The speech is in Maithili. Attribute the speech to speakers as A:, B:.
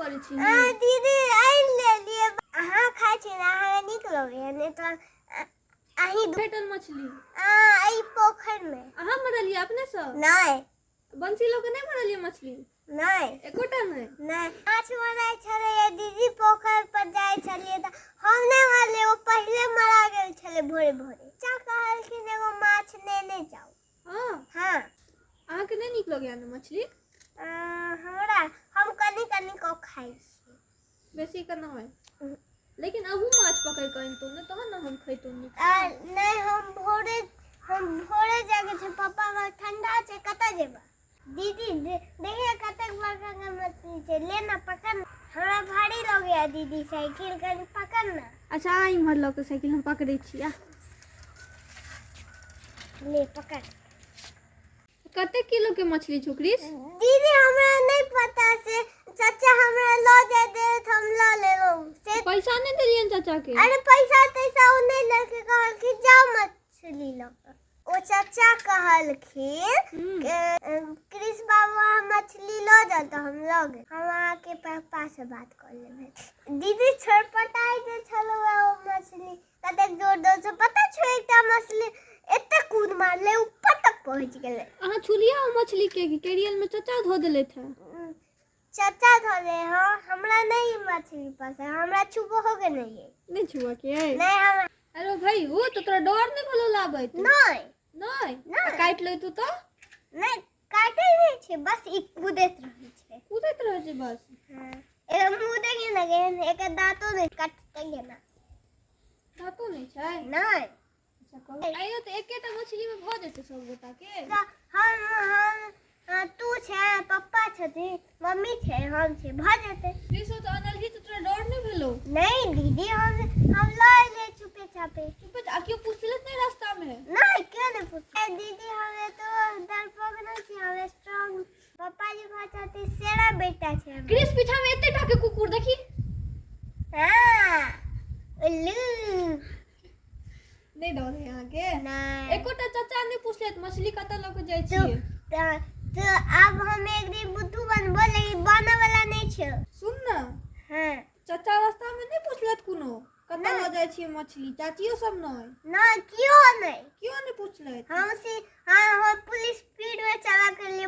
A: करै छी?
B: दीदी आनि लेलियै। अहाँ खाइ छी ने, अहाँके नीक लगैया नहि तऽ अहीं
A: भेटल मछली?
B: एहि पोखरिमे।
A: अहाँ मरलियै अपनेसँ?
B: नहि।
A: बंसी लऽ कऽ नहि मरलियै मछली?
B: नहि।
A: एकोटा नहि?
B: नहि। माछ मरै छलैया दीदी, पोखरि पर जाइ छलियै तऽ हम नहि मारलियै, ओ पहिले मरा गेल छलै भोरे भोरे। चाचा कहलखिन एगो माछ नेने जाउ।
A: हँ?
B: हँ।
A: अहाँके नहि नीक लगैया ने मछली?
B: हमरा हम कनि कनि कऽ खाइ छी,
A: बेसी के नहि। लेकिन अहूँ माछ पकड़ि कऽ अनितहुँ ने, तहन ने हम खैतहुँ नीक।
B: नहि, हम भोरे जाके छै। पापा घर ठंडा छै, कतऽ जेबै? दीदी, देखिए कतेक बड़का के मछली छै। ले ना, पकड़ ना। हमरा भारी लगैया दीदी साइकिल, कनि पकड़ ना।
A: अच्छा, आ इम्हर लऽ कऽ साइकिल, हम पकड़ै छी, आ।
B: ले, पकड़।
A: कतेक किलो के मछली छौ क्रिस?
B: दीदी, हमरा नहि पता से, चाचा हमरा लऽ जाय दे, हम लऽ लेलहुँ से।
A: पैसा नहि देलियनि चाचा के?
B: अरे, पैसा तैसा ओ नहि लड़के, कहलखिन जाओ मछली लऽ कऽ। ओ चाचा कहलखिन क्रिस बाबू, अहाँ मछली लऽ जाउ, तऽ हम लऽ गेल। हम अहाँके पापा से बात कऽ लेबै। दीदी, छटपटाइ जे छलहुँ ओ मछली कतेक जोर जोर से, पता छौ? एकटा मछली एते कूद मारले, ऊपर तक पहुँच गेलै।
A: अहाँ छुलिया ओ मछली के कि कैरियल में चाचा धो देलथि है?
B: चाचा धोले। हाँ, हमरा नहीं मछली पसंद, हमरा छुबो के नहीं है।
A: नहि छुआ के अइ?
B: नहीं, हमरा
A: अरे भाई, ओ तऽ तोरा डर नहि भेलो लाबैत?
B: नहीं।
A: नहि?
B: नहि।
A: आ काटि लैतू तऽ?
B: नहीं, काटे नहीं छै, बस ई कूदैत रहै छै।
A: कूदैत रहै छै बस।
B: हाँ, एकर मुँह देखी ने गे, एकर दाँतो नहि कटतै ना।
A: दाँतो नहि छै?
B: नहीं।
A: अच्छा, कहू आइयो तऽ एकेटा मछली में भऽ जेतै सब गोटा के?
B: तऽ हम तू छै, पप्पा छथिन, मम्मी छै, हम छै, भऽ जेतै।
A: क्रिस, तऽ अनलही तऽ तोरा डर नहि भेलो?
B: नहीं दीदी, हम लऽ एलियै चुपे चापे।
A: चुपे आ केओ पुछलक नहि रास्ता में?
B: नहीं, क्यों नहीं पूछ दीदी, हमे तो डरपोक नहीं छी, हम स्ट्रांग। पप्पा जी कहै छथिन सेरा बेटा छै हमर।
A: क्रिस, पीछा में एते टा के कुकुर देखी।
B: हाँ, उल्लू।
A: नहि डर है अहाँके?
B: नहीं।
A: एकोटा चाचा नहि पुछलथि मछली कतऽ लऽ कऽ जाइ
B: तो
A: छियै?
B: तो आब हम एक दिन बुद्धू बनबो, लेकिन बने वाला नहीं छै।
A: सुन ने।
B: हाँ।
A: चाचा रास्ता में नहि पुछलथि कोनो कतऽ
B: नहि।
A: लऽ जाइ छियै मछली? चाचियो सब नहि?
B: ना, क्यों नहीं।
A: क्यों नहि पुछलथि?
B: हम सी हाँ, हम पुलिस स्पीड में चला के लिए।